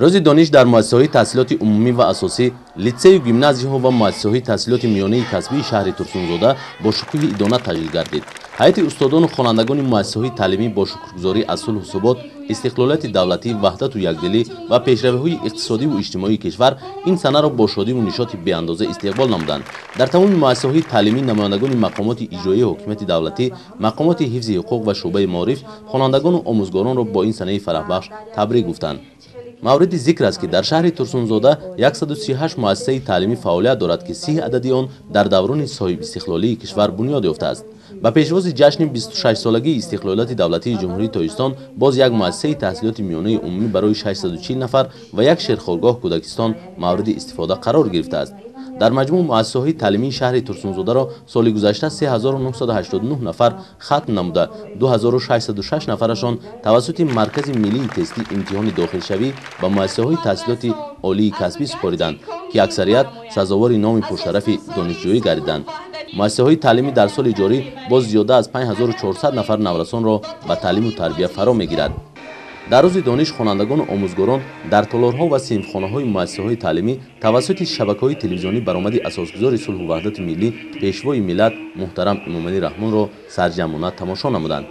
Рӯзи дониш дар муассисаҳои таҳсилоти умумӣ ва асосӣ, литсею гимназияҳо ва муассисаҳои таҳсилоти миёнаи касбии шаҳри Турсунзода бо шукӯҳи идона таҷлил гардид. Ҳайати устодону хонандагони муассисаҳои таълимӣ бо шукргузорӣ аз сулҳу субот, истиқлолияти давлатӣ, ваҳдату якдилӣ ва пешравиҳои иқтисодиву иҷтимоии кишвар ин санаро бо шодиву нишоти беандоза истиқбол намуданд. Дар тамоми муассисаҳои таълимӣ намояндагони мақомоти иҷроияи ҳокимияти давлатӣ, мақомоти ҳифзи ҳуқуқ ва шӯъбаи маориф хонандагону омӯзгоронро бо ин санаи фараҳбахш табрик гуфтанд. Мавриди зикр аст, ки дар шаҳри Турсунзода 138 муассисаи таълимӣ фаъолият дорад, ки 30 адади он дар даврони соҳибистиқлолии кишвар бунёд ёфтааст. Ба пешвози ҷашни 26-солагии истиқлолияти давлатии Ҷумҳурии Тоҷикистон боз як муассисаи таҳсилоти миёнаи умумӣ барои 640 нафар ва як шерхоргоҳ кӯдакистон мавриди истифода қарор гирифтааст. Дар маҷмӯъ муассисаҳои таълимии шаҳри Турсунзодаро соли гузашта 3989 нафар хатм намуда, 2606 нафарашон тавассути Маркази миллии тестӣ имтиҳони дохилшавӣ ба муассисаҳои таҳсилоти олии касбӣ супориданд, ки аксарият сазовори номи пуршарафи донишҷӯӣ гардиданд. Муассисаҳои таълимӣ дар соли ҷорӣ боз зиёда аз 5400 нафар наврасонро ба таълиму тарбия фаро мегирад. Дар рӯзи дониш хонандагону омӯзгорон дар толорҳо ва синфхонаҳои муассисаҳои таълимӣ тавассути шабакаҳои телевизионӣ баромади асосгузори сулҳу ваҳдати миллӣ, пешвои миллат муҳтарам Эмомалӣ Раҳмонро сарҷамъона тамошо намуданд.